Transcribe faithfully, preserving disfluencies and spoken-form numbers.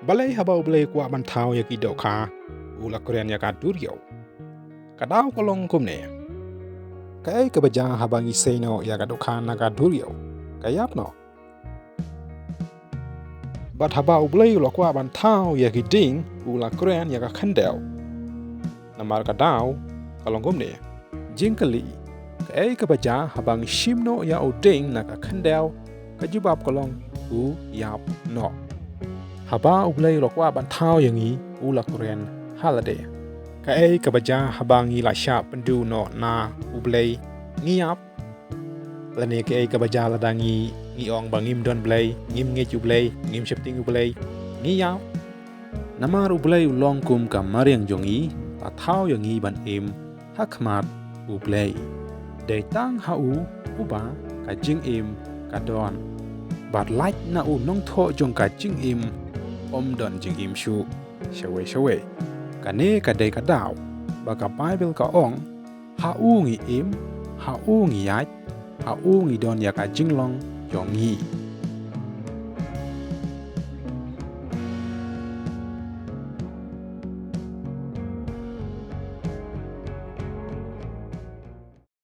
Balei haba U Blei u kwah ban thaw ïa ki dohkha, u la kren ïa ka duriaw? Ka daw ka long kumne: Kaei kaba jia haba ngi sei noh ïa ka dohkha na ka duriaw? Ka ïap noh. Bad haba U Blei u la kwah ban thaw ïa ki dieng, u la kren ïa ka khyndew. Namar ka daw ka long kumne: Jingkylli: Kaei kaba jia haba ngi shim noh ïa u dieng na ka khyndew? Ka jubab ka long: U ïap noh. Haba U Blei u la kwah ban thaw ïa ngi, u la kren ha lade. Kaei kaba jia haba ngi la shah pynduh noh na U Blei? Ngi ïap. Lane kaei kaba jia lada ngi, ngi ong ba ngim don Blei, ngim ngeit U Blei, ngim sheptieng U Blei? Ngi ïap. Namar U Blei u long kum ka mariang jong ngi, la thaw ïa ngi ban im ha khmat U Blei. Dei tang ha u uba ka jingim ka don. Bad lait na u nongthoh jong ka jingim, ym don jingim shuh shawei shawei. Kane ka dei ka daw ba ka Baibl ka ong: Ha u ngi im, ha u ngi ïaid, ha u ngi don ïa ka jinglong jong ngi.